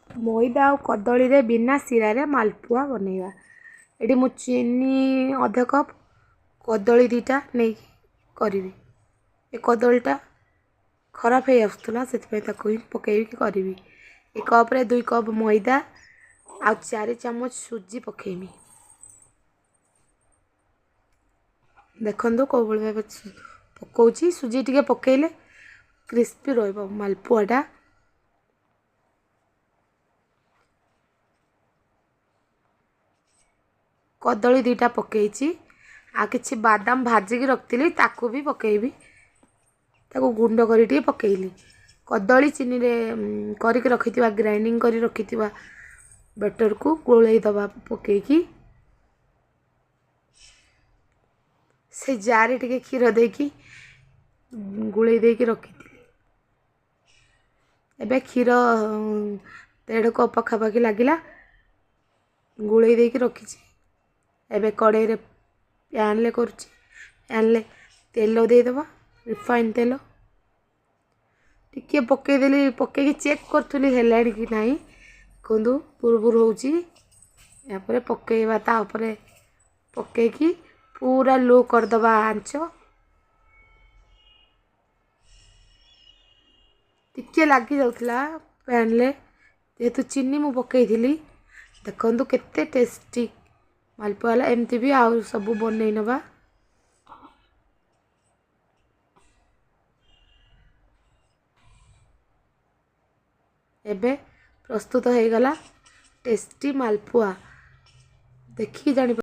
ମଇଦା ଆଉ କଦଳୀରେ ବିନା ଶିରାରେ ମାଲପୁଆ ବନେଇବା। ଏଠି ମୁଁ ଚିନି ଅଧ କପ୍, କଦଳୀ 2ଟା ନେଇକି କରିବି। ଏ କଦଳୀଟା ଖରାପ ହେଇ ଆସୁଥିଲା, ସେଥିପାଇଁ ତାକୁ ହିଁ ପକେଇକି କରିବି। ଏ କପ୍ରେ 2 କପ୍ ମଇଦା ଆଉ 4 ଚାମଚ ସୁଜି ପକେଇବି। ଦେଖନ୍ତୁ କେଉଁଭଳି ଭାବେ ପକାଉଛି। ସୁଜି ଟିକେ ପକେଇଲେ କ୍ରିସ୍ପି ରହିବ ମାଲପୁଆଟା। କଦଳୀ 2ଟା ପକେଇଛି, ଆଉ କିଛି ବାଦାମ ଭାଜିକି ରଖିଥିଲି, ତାକୁ ବି ପକେଇବି। ତାକୁ ଗୁଣ୍ଡ କରି ଟିକେ ପକେଇଲି। କଦଳୀ ଚିନିରେ କରିକି ରଖିଥିବା, ଗ୍ରାଇଣ୍ଡିଙ୍ଗ କରି ରଖିଥିବା ବେଟରକୁ ଗୋଳେଇ ଦେବା ପକେଇକି। ସେ ଜାରେ ଟିକେ କ୍ଷୀର ଦେଇକି ଗୋଳେଇ ଦେଇକି ରଖିଥିଲି। ଏବେ କ୍ଷୀର 1.5 କପ୍ ପାଖାପାଖି ଲାଗିଲା, ଗୋଳେଇ ଦେଇକି ରଖିଛି। ଏବେ କଡ଼େଇରେ ପ୍ୟାନ୍ରେ କରୁଛି। ପ୍ୟାନ୍ରେ ତେଲ ଦେଇଦେବା, ରିଫାଇନ୍ ତେଲ ଟିକିଏ ପକେଇଦେଲି। ପକେଇକି ଚେକ୍ କରୁଥିଲି ହେଲାଣି କି ନାହିଁ। ଦେଖନ୍ତୁ ବୁରୁ ହେଉଛି। ଏହାପରେ ପକେଇବା, ତା ଉପରେ ପକେଇକି ପୁରା ଲୋ କରିଦେବା ଆଞ୍ଚ। ଟିକିଏ ଲାଗିଯାଉଥିଲା ପ୍ୟାନ୍ରେ, ଯେହେତୁ ଚିନି ମୁଁ ପକେଇଥିଲି। ଦେଖନ୍ତୁ କେତେ ଟେଷ୍ଟି ମାଲପୁଆ ହେଲା। ଏମିତି ବି ଆଉ ସବୁ ବନେଇ ନେବା। ଏବେ ପ୍ରସ୍ତୁତ ହେଇଗଲା ଟେଷ୍ଟି ମାଲପୁଆ। ଦେଖିକି ଜାଣିପାରିବେ।